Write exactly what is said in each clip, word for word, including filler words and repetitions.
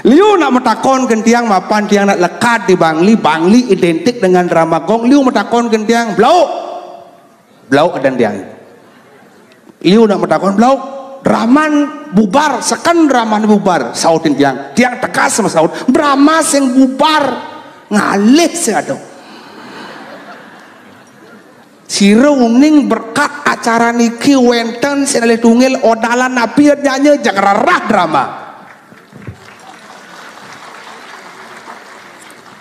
Liu nak matakon gén tiang mapan tiang nak lekad di Bangli, Bangli identik dengan drama gong. Liu matakon gén tiang, "Blauk." Blauk adan tiang. Liu nak matakon, "Blauk, draman bubar, seken draman bubar?" Sautin tiang. Tiang tegas masaut, "Drama sing bubar, ngalih sing ada." Sira uning berkat acara niki wénten sing alih tungil odalan napi nyanyi jang rerah drama.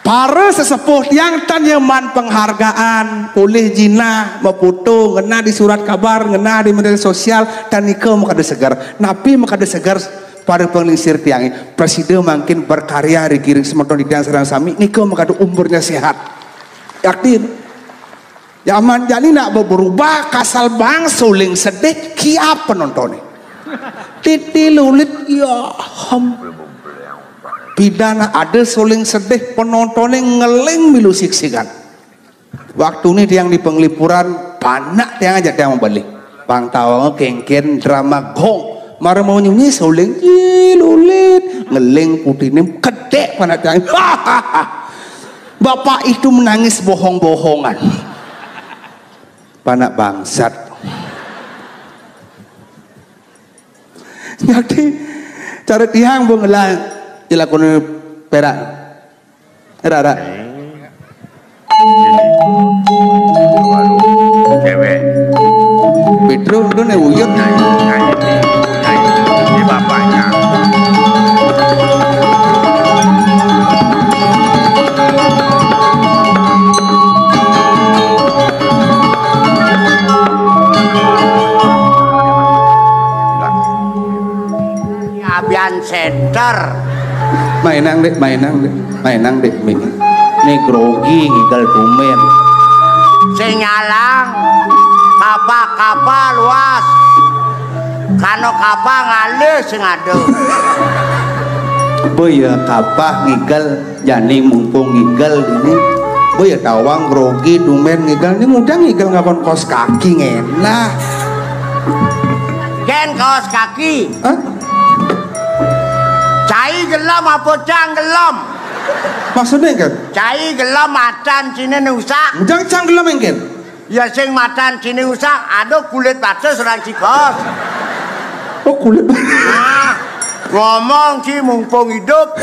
Para sesepuh tiang tan nyeman penghargaan, polih jinah, mafoto, ngenah di surat kabar, ngenah di media sosial, tan nika makada seger. Napi makada seger para panglingsir tiangé? Prasida mangkin berkarya ring semeton tiang sareng sami, nika makada umurnya sehat. Yakin? Zaman jani nak berubah, kasal bang suling sedih, kiap penontoné. Titi lulit, ya ham. Pidana ada suling sedih, penontoné ngeling milu siksikan. Waktuné tiang di penglipuran, panak tiang ajak tiang mabalih. Pang tawang kéngkén drama gong. Mara mau nyunyi suling, ih, lulit, ngeling putiné kedék panak tiang. Bapak itu menangis bohong-bohongan. Panak bangsat. Jadi cara tiang bo ngelah ilakon perak. Rak, rak. Cewek. Pedro, lu nih uyut. Nah, ini, nah, ini, nah, ini bapaknya. Abian center. Mainang, Dék, mainang, Dék. Mainang, Dék, ming. Né grogi ngigel tumén. Sing nyalang, kapah-kapah luas. Kano kapah ngalih sing ada. Apa ya kapah ngigel, jani mumpung ngigel dini. Apa ya tawang grogi tumén ngigel. Né ngudang ngigel ngakon kaos kaki ngenah. Gén kaos kaki. Hah? Cai gelem apa cang gelem? Maksudné, Gén? Cai gelem matan ciné usak. Ngudang cang gelem, Gén? Ya sing matan ciné usak, ada kulit batis orang cikos. Oh, kulit. Nah, ngomong ci mumpung hidup.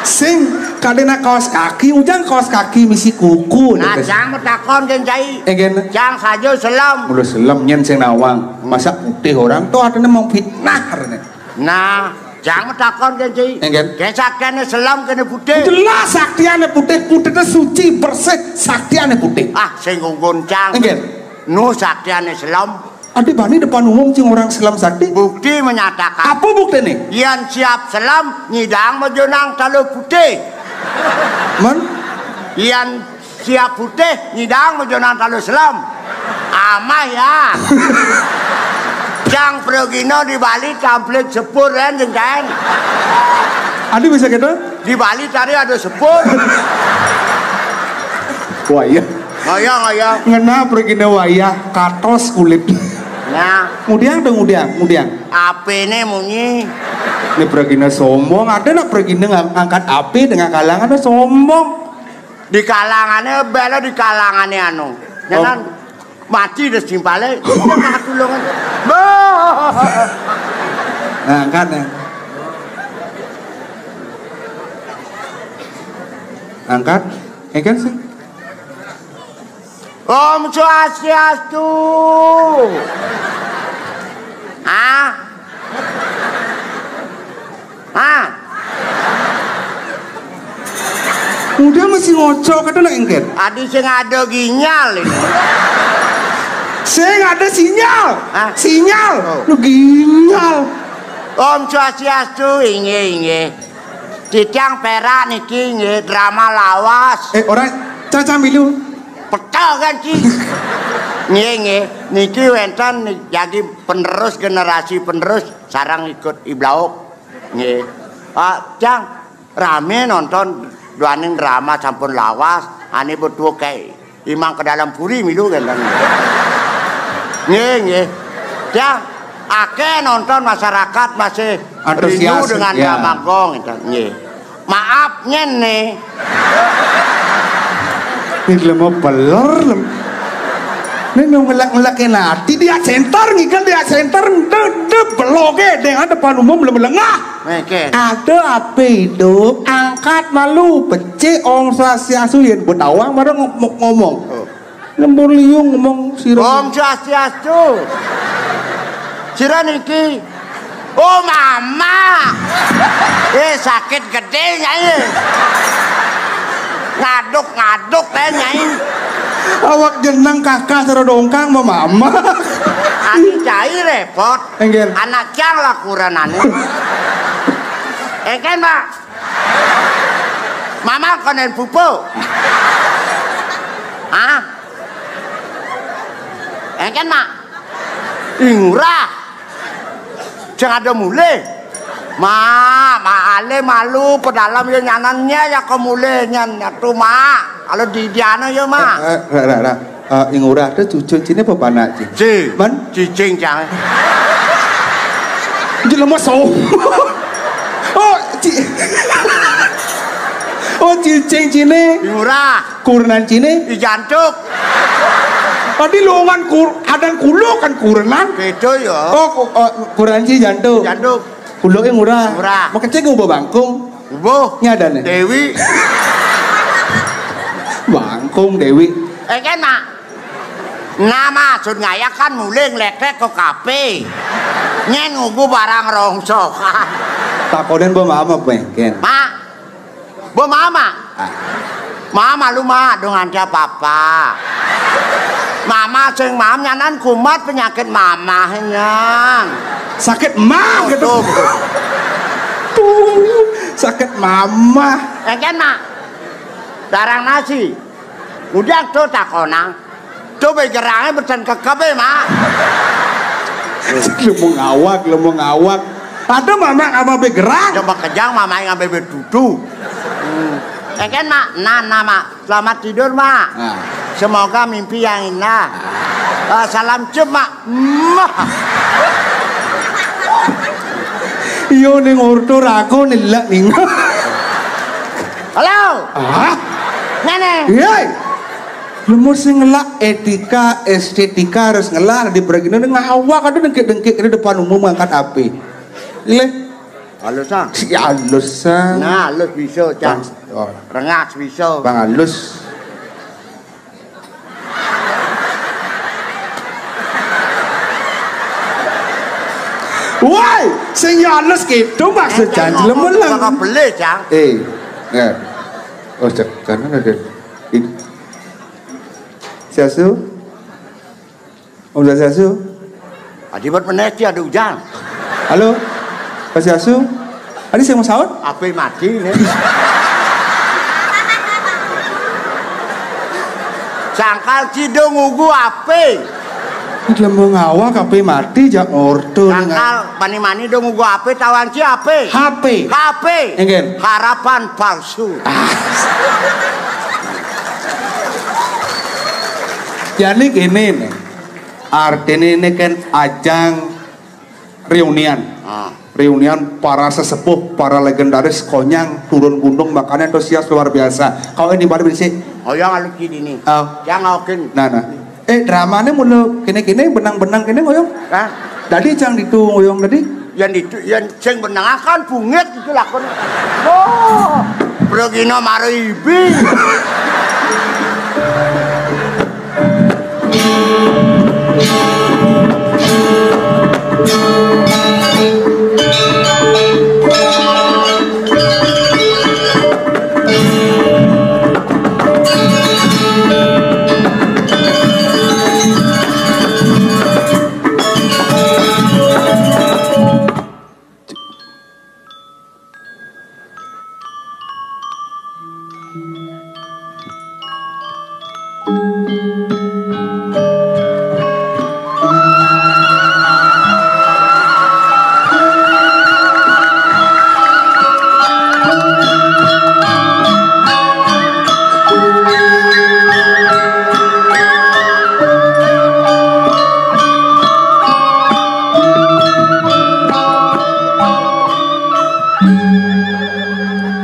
Sing kadéna kaos kaki, ujang kaos kaki misi kuku. Nah, cang matakon gén cai. Eh, gén. Cang saja selem. Mula selem nyén sing nawang. Masa putih orang tuh ada mau fitnah. Nah, cang matakon gén cai. Eh, gén. Gén saktiané selem kéné putih. Jelas saktiané putih, putihné suci, bersih, saktiané putih. Ah, sing ngunggun cang. Eh, gén. Nu saktiané selem. Adi bani depan umum cing orang selem sakti. Bukti menyatakan. Apa buktiné? Yén siap selem, nyidang majonang taluh putih. Men? Yén siap putih, nyidang majonang taluh selem. Amah ya. Cang pragina di Bali tamplit sepur lén jengkaén. Adi bisa gitu? Di Bali tadi ada sepur. Wah, iya. Ngaya, ngaya. Ngena pragina wayah, katos kulit. Nah. Ngudiang tuh, ngudiang, ngudiang. Apiné munyi. Ini pragina sombong, ada nak pragina ngang-, ngangkat api dengan kalangan ada sombong. Di kalangannya bela di kalangannya anu. Jangan mati deh simpale. Jangan tulungan. Bah. Nah, angkat ya. Angkat. Eh kan sih. Om Swastiastu. Ah. Ah. Udah masih ngocok, kata nak engket. Adi sing ada ginyal ini. Sing ada sinyal. Hah? Sinyal. Oh. Lu ginyal. Om Swastiastu, inggih, inggih. Titiang perak niki nggih drama lawas. Eh, ora, caca milu. Pecel kan, Ci? Nggih, nggih. Niki wénten jagi penerus, generasi penerus sareng ikut I Blauk. Nggih. Ah, Cang, ramé nonton duaning drama sampun lawas, ané betul kayak Imang ke dalam puri milu kan. Nggih, nggih. Cang, Akeh nonton, masyarakat masih rindu dengan Drama Gong, gitu. Nggih. Maaf, nyen nih. Ini lemo beler, lem. Ini mau ngelak-ngelakin hati, dia center, ngikan dia center, de, de, beloge, dengan depan umum, lem, lengah. Ada apa itu? Angkat malu, becik, Om Swastiastu, yen betawang, baru ngomong. Lembur liu ngomong sira. Om Swastiastu. Sira niki. Oh, Mama. Eh, sakit gede, Nyai. Ngaduk-ngaduk, eh, Nyai. Awak jeneng kakak sira dongkang, Mama. Ati cai repot. Enggih. Anak cang lah kurenane. Engken, Pak. Mama konen pupuk. Hah? Engken, Mak. Ing Ngurah. Sing ada mulih. Mak, Mak Ale malu pedalam ya nyanan nye ya kemulih nyen atu, Mak. Kalau di diana ya, Mak. Eh, eh, ra, ra, ra. Eh, Ing Ngurah tu cucu cine apa panak ci? Ci. Man? Cicing cang. Jelema so. Oh, ci. Oh, cicing cine. Ing Ngurah. Kurenan cine. Di jantuk. Tadi longan kur, adan kulo kan kurenan. Beda ya. Oh, ku, oh, kurenan ci jantuk. Jantuk. Kulo Ing Ngurah. Ngurah. Makecek ngubah bangkung. Mbuh. Nyadane. Dewi. Bangkung Dewi. Eh, kan, Mak. Nah, maksud ngaya kan mulih nglekrek ke kafe. Nyen ngunggu barang rongsokan. Takonin Mbok Mama apa, Ken? Mak. Mbok Mama. Ah. Mama lu, Mak, dong ada papa. Mama sing mam nyanan kumat penyakit mamah nyan. Sakit mam gitu. Tuh. Tuh, sakit mamah. Eh, kan, Mak. Darang nasi. Udah tuh takonang. Tuh be gerange mesen kekebe, Mak. Lu mau ngawak, lu mau ngawak. Ada mama ngapa be gerang? Coba kejang mama ngambil be dudu. Hmm. Eh, kan, Mak. Nah, nah, Mak. Selamat tidur, Mak. Nah. Semoga mimpi yang indah. Ah, salam cium, Mak. Mah. Iyo ning orto rako nilak ning. Halo. Ah? Ngene. Iya. Lemu sing ngelak etika, estetika harus ngelak di pergi ini ngawak ada dengkik-dengkik ini depan umum ngangkat api. Leh. Halus, Sang. Si halus, Sang. Nah, halus bisa, Cang. Bang, oh. Rengas bisa. Bang halus. Woi, sing ya halus gitu maksud Cang, jelem meleng. Bakal beli, Cang. Eh, ya. Oh, Cang, karena ada. Siasu? Om Swastiastu. Adi buat meneh ki ada hujan. Halo. Swastiastu. Adi sing mau saut? Ape mati nih? Sangkal cidung ugu ape? Lembung awak ape mati jak ngorto. Sangkal mani-mani dong ugu ape tawan ci ape? H P. H P. Enggak. Harapan palsu. Ah. Jadi gini nih, artinya ini kan ajang reunian. Ah. Reunian para sesepuh, para legendaris Konyang turun gunung, makanya antusias luar biasa. Kau ini balik sih. Oh, yang alus gini nih. Oh. Yang okin. Nah, nah. Eh, dramanya mulu kene-kene, benang-benang kene, ngoyong. Hah? Tadi cang ditu ngoyong tadi. Yang ditu, yang sing benang kan bungit gitu lakon. Oh, Brogino maro ibi.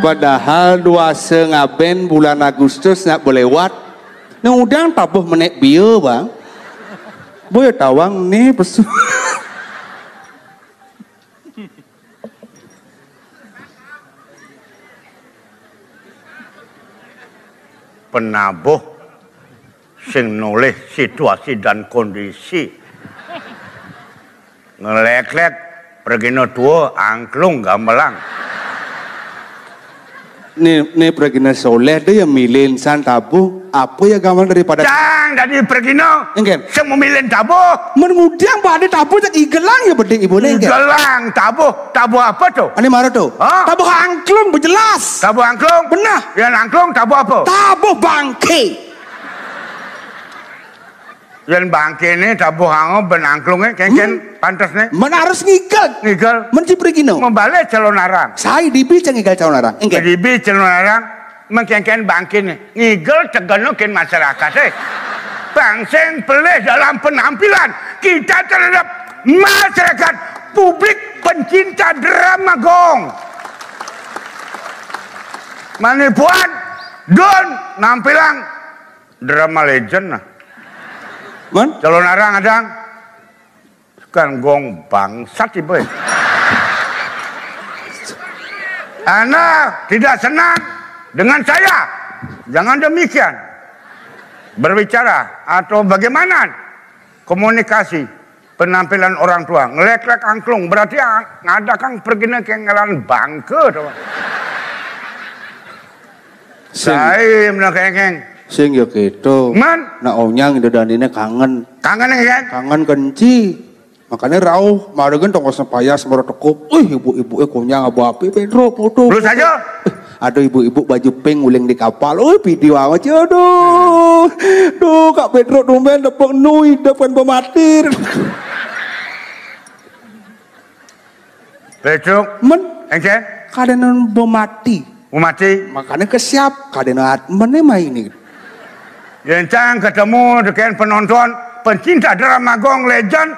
Padahal duasa ngaben bulan Agustus nak belewat. Nah, udang tabuh menek bia, bang. Boya tawang ni pesu. Penabuh sing nolih situasi dan kondisi. Ngleklek, pregina tua, angklung, gamelang. Ni, ni pregina soleh dia milih insan tabuh. Apa ya gamelang daripada Cang dadi pregina. Engken. Sing memilih tabuh. Men ngudang pada tabuh tak igelang ya beding ibu ni, engken. Igelang tabuh. Tabuh apa tu? Ani mara tu? Ha? Tabuh angklung bejelas. Tabuh angklung? Benah. Yang angklung tabuh apa? Tabuh bangke. Yang bangke ni tabuh hanga ben angklung ni, engken. Hmm. Pantas ni. Men harus ngigel. Ngigel. Men ci pregina. Membalik calon arang. Sai dibi cang ngigel calon arang. Engken. Dibi calon arang. Mengkengken bangkin ngigel tegeno ken masyarakat, eh. Bang sing pelih dalam penampilan kita terhadap masyarakat publik pencinta drama gong. Manipuan Don nampilang drama legend nah. Man? Calon arang adang. Kan gong bangsat ibu. Anda tidak senang dengan saya? Jangan demikian. Berbicara atau bagaimana komunikasi penampilan orang tua? Ngeleklek angklung berarti ngadakan pergi ke ngaran bangke tu. Sing. Sai mena kengkeng. Sing ya keto. Man? Nak onyang ida danine kangen. Kangen ya? Kangen kenci. Makanya rauh, mari kan tongkos payas mara tekup. Wih, ibu-ibu eh konyang abu api Pedro foto. Lu saja. Eh, ada ibu-ibu baju pink uling di kapal. Oh, video amat ya, aduh. Duh, Kak Pedro tumben tepuk nu hidup kan pematir. Pedro. Men. Engke? Kadang bemati. Bemati. Makanya kesiap. Kadang at mene main ini. Yang cang ketemu dengan penonton, pencinta drama gong legend,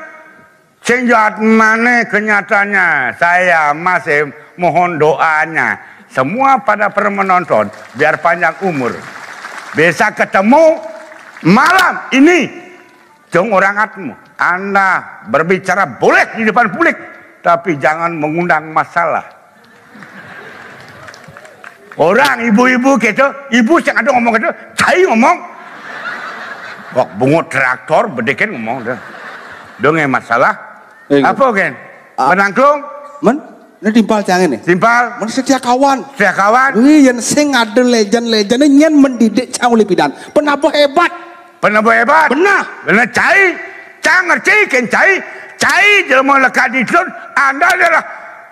Sing jahat mana kenyataannya, saya masih mohon doanya. Semua pada para menonton, biar panjang umur. Bisa ketemu malam ini. Jong orang atmu. Anda berbicara boleh di depan publik, tapi jangan mengundang masalah. Orang ibu-ibu kita, ibu sing ada ngomong kita, cai ngomong. Wak bungut traktor, bedikin ngomong dah. Dong yang masalah. Apa, Ken? Menangklung? Men, ini timpal cang ini. Timpal? Men setia kawan. Setia kawan? Wih, yang sing ada legend-legend ini yang mendidik cang oleh pidan. Penabuh hebat. Penabuh hebat. Benar. Benar, cai. Cang ngerti, Ken, cai. Cai jelema lekat di Anda adalah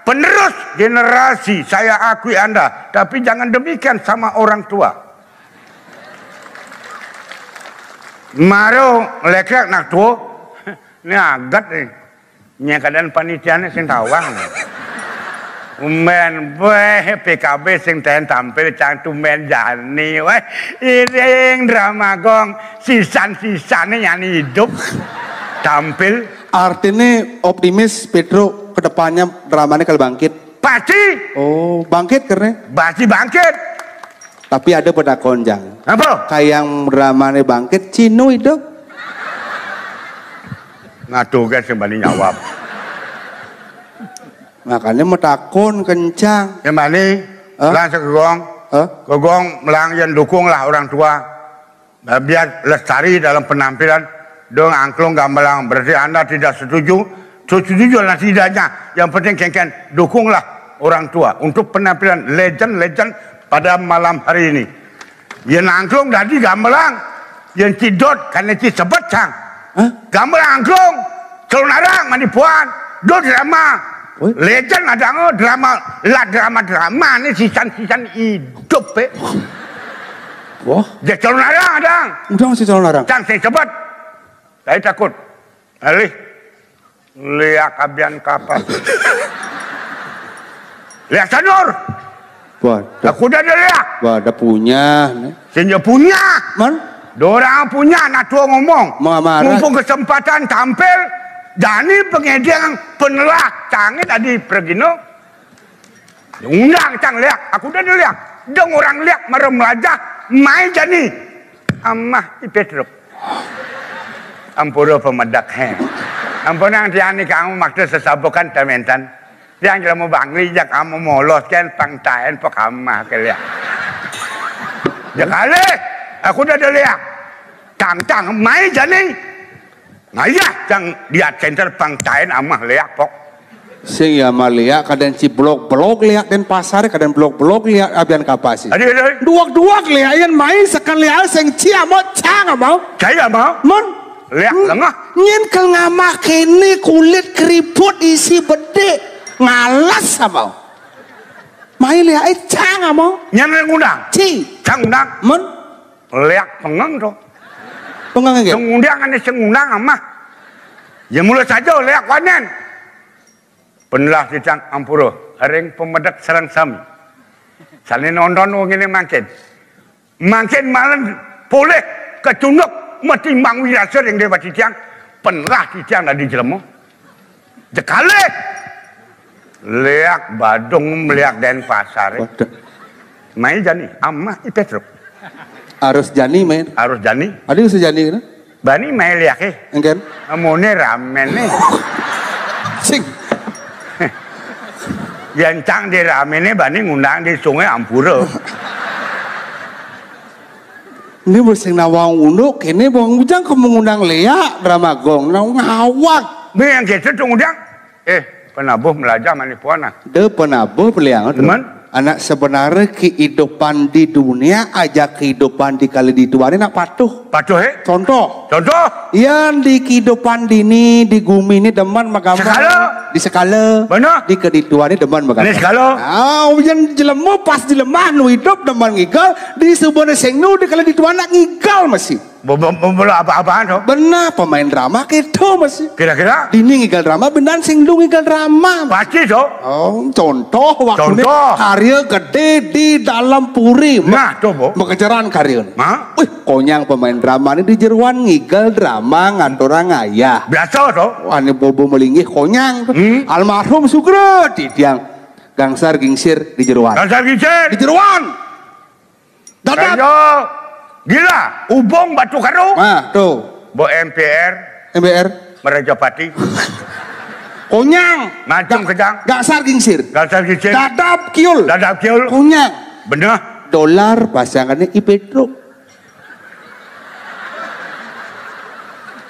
penerus generasi, saya akui Anda, tapi jangan demikian sama orang tua. Maro lekrek nak tua, ni agat ni. Nya keadaan panitia ni sing tawang. Umben, beh, P K B sing ten tampil cang tumben jani, weh. Iring drama gong, sisan-sisan ni nyani hidup. Tampil. Artinya optimis Pedro ke depannya dramanya kalau bangkit. Pasti. Oh, bangkit karena? Pasti bangkit. Tapi ada pada konjang. Apa? Kayang dramanya bangkit, Cino hidup. Ngatu ke sing bani nyawab. Makanya metakon kencang. Yang bani? Hah? Langsung ke gong. Hah? Ke gong, melang yang dukunglah orang tua. Biar lestari dalam penampilan. Dong angklung gambalang. Berarti Anda tidak setuju. Setuju dan tidaknya. Yang penting kengken dukunglah orang tua untuk penampilan legend-legend pada malam hari ini. Yang angklung dadi gambalang. Yang cidot karena ci sebet sang. Hah? Gambalang angklung. Celonarang manipuan. Do drama. Legend ada ngo drama, lah drama-drama ni sisan-sisan hidup, eh. Wah. Dia calon arang ada. Udah masih calon arang. Cang saya cepat. Saya takut. Alih. Liak abian kapal. Liak sanur. Wah, aku udah ada liak. Wah, ada punya. Sing punya. Man? Dorang punya nak tua ngomong. Mumpung kesempatan tampil, Dani pengedeng penelah tangi tadi pergi no. Undang cang liak, aku dah liak. Dong orang liak mara melajah, mai jani. Amah i Petruk. Ampura pamedek, he. Ampunang tiang ni kamu makta sesabukan tamentan. Tiang jelema bangli jak kamu molos kan pang taen pakamah ke liak. Jakalih, aku dah liak. Tang tang mai jani. Ngayah cang diat center pang taen amah liak pok. Sing ya mah liak kadén ci blog-blog liak Denpasar, kadén blog-blog liak abian kapas. Adi, adi. Duak-duak liak yén mai sekel liak sing ci amah cang amah. Cai amah. Mun. Liak lengah. Nyén kel ngamah kéné kulit keriput isi bedik. Ngalas amah. Mai liak cang amah. Nyén ngundang. Ci. Cang undang. Mun. Liak pengeng to. Pengeng nggih. Sing ngundang ané sing ngundang amah. Ya mula saja liak wanen. Penlah titiang ampura, ring pamedek sareng sami. Sané nonton wenginé mangkin. Mangkin malem polih kacunduk matimbang wirasa ring déwék titiang. Penlah titiang dadi jelema. Jekalih. Liak Badung, liak Denpasar. Waduh. Mai jani, amah i Petruk. Harus jani, main. Harus jani. Adi usah jani kena. Bani mai liaké. Engken. Amoné raméné. Sing. Yén cang di raméné bani ngundang di sungai ampura. Ini mesti nawang unduk, ini bang ujang ke mengundang liak drama gong, nah ngawak. Bé yang gitu tuh ngundang. Eh, penabuh melajah mani puana. De penabuh peliang tu. Cuman? Anak sebenarnya kehidupan di dunia aja kehidupan di kali di tuan ini nak patuh. Patuh, eh? Contoh. Contoh? Yang di kehidupan dini, di gumi ini demen magama. Sekala. Di sekala. Benar. Di kedituan ini demen magama. Ini sekala. Ah, yang jelema pas jelema nu hidup demen ngigal, di sebenarnya sing nu di kali di tuan nak ngigal masih. Belum apa-apaan tu. Benar, pemain drama gitu masih. Kira-kira? Dini ngigal drama, benar sing lu ngigal drama. Pasti tu. Oh, contoh waktu ini contoh. Karya gede di dalam puri. Nah, tu, Bu. Mengejaran karya. Hah? Wih, konyang pemain drama ini di jeruan ngigal drama ngaturang ayah. Biasa tu. Wah, ini bobo melinggih konyang tu. Hmm. Almarhum Sugro di tiang gangsar gingsir di jeruan. Gangsar gingsir. Di jeruan. Dadap. Kaya gila, ubung batu karu. Ah, tu. Bo M P R. M P R. Merajapati. Konyang. Ngancem kejang. Gangsar gingsir. Gangsar gingsir. Dadap kiul. Dadap kiul. Konyang. Bener. Dolar pasangannya i Petruk.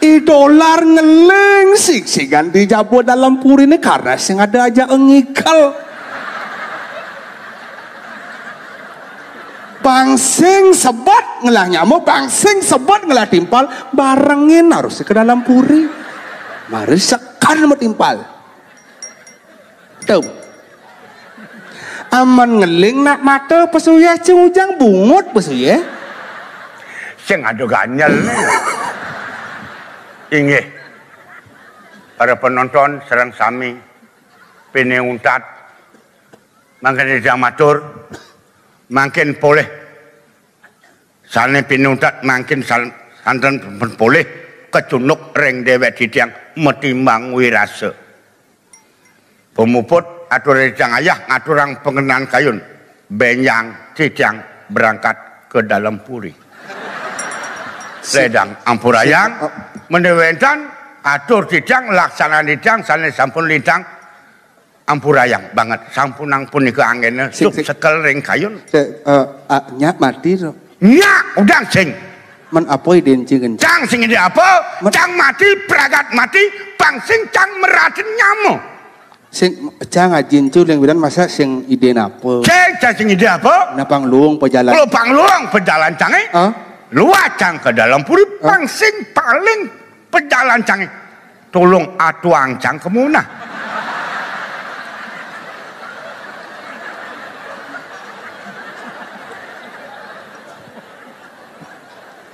I Dolar ngeling sing-singan di jaba dalam puri ini karena sing ada aja ngikel. Bang sing sebet ngelah nyamuk, bang sing sebet ngelah timpal, barengin harus ke dalam puri. Mari sekan sama timpal. Tuh. Aman ngeling nak mata pesuyah cing ujang bungut pesuyah. Sing ada ganjel nih. Inggih. Para penonton sareng sami pinih untat mangkin titiang matur mangkin polih sané pinih untat mangkin san-, santen polih kacunduk ring déwék titiang matimbang wirasa. Pamuput atur titiang ayah ngaturang pangenan kayun bénjang titiang berangkat ke dalam puri. Ledang ampurayang, oh. Mendéwéntan atur titiang laksanan titiang sané sampun lintang. Ampurayang banget, sampunang punika anggéna sing, sing. Sekel ring kayun. Sing, eh, ah, nyak mati to. Nyak, udang sing. Men apa idén cing? Cang sing idé apa? Men cang mati, pragat mati, pang sing cang meratin nyama. Sing cang ajin cu ling bidan masa sing idén apa? Sing cang sing idé apa? Nah, pang luung pejalan. Kalau pang luung pejalan cangé. Hah? Luar cang ke dalam puri, hah? Pang sing paling pejalan cangé. Tulung atuang cang kemunah.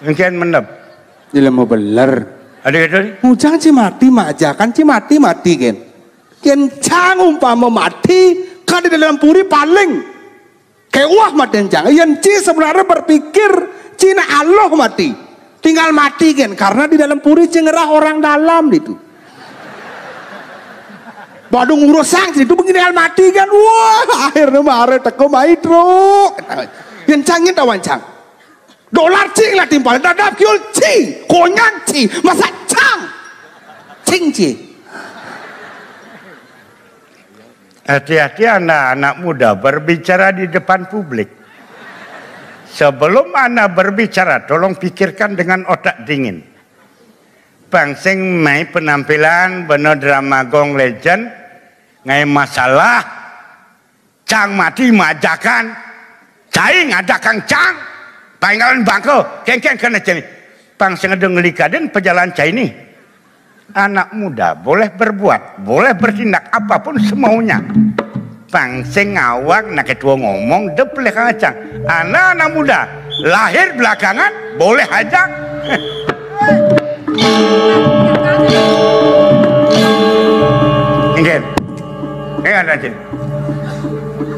Engkén mendep. Jelema beler. Ada kata ni? Mujang ci mati, majakan ci mati, mati kén. Kén cang umpama mati, kada dalam puri paling. Kéweh mati cang. Yén ci sebenarnya berpikir, ci nak aluh mati. Tinggal mati kén, karena di dalam puri ci ngerah orang dalam ditu. Waduh, ngurus sang, itu begini hal mati kan. Wah, akhirnya mare teko mai truk. Yang cangin tawan cang. Dolar cing lah timpal, dadap kiul cing, konyang cing, masa cang. Cing cing. Hati-hati anak-anak muda berbicara di depan publik. Sebelum Anda berbicara, tolong pikirkan dengan otak dingin. Bang sing mai penampilan beno drama gong legend, ngai masalah, cang mati majakan, cai ngajakang cang, painggalan bangko, kengkeng kena ceni. Bang sing ada ngelikadin pejalan cai ni. Anak muda boleh berbuat, boleh bertindak apapun semaunya. Bang sing ngawak nak ketua ngomong dep leh kacang. Anak-anak muda lahir belakangan boleh aja. Inggih. Ingat aja.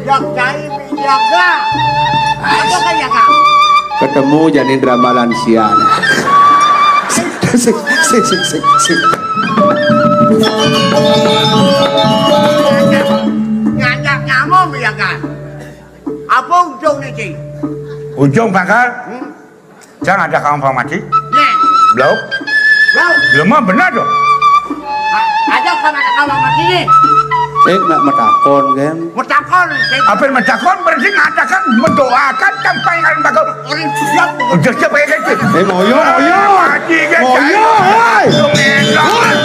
Yang cai menjaga. Apa kan ya, Kang? Ketemu janin drama lansia. Sik, sik, sik, sik, sik. Ngajak nyamuk ya, Kang? Apa ujung nih, Cing? Ujung bakal Hmm? Cang ada kawan pamati? Nih. Belum. Belum. Belum mah benar dong. A-, ada kawan ada kawan mati nih. Eh, nak metakon kan? Metakon, Cing. Apa yang metakon? Berarti ngadakan, mendoakan, sampai kan bakal Orang siap. Udah siap ya, Cing? Eh, moyo, moyo. Mati kan, Moyo, Cing? Hei. Dong, enak.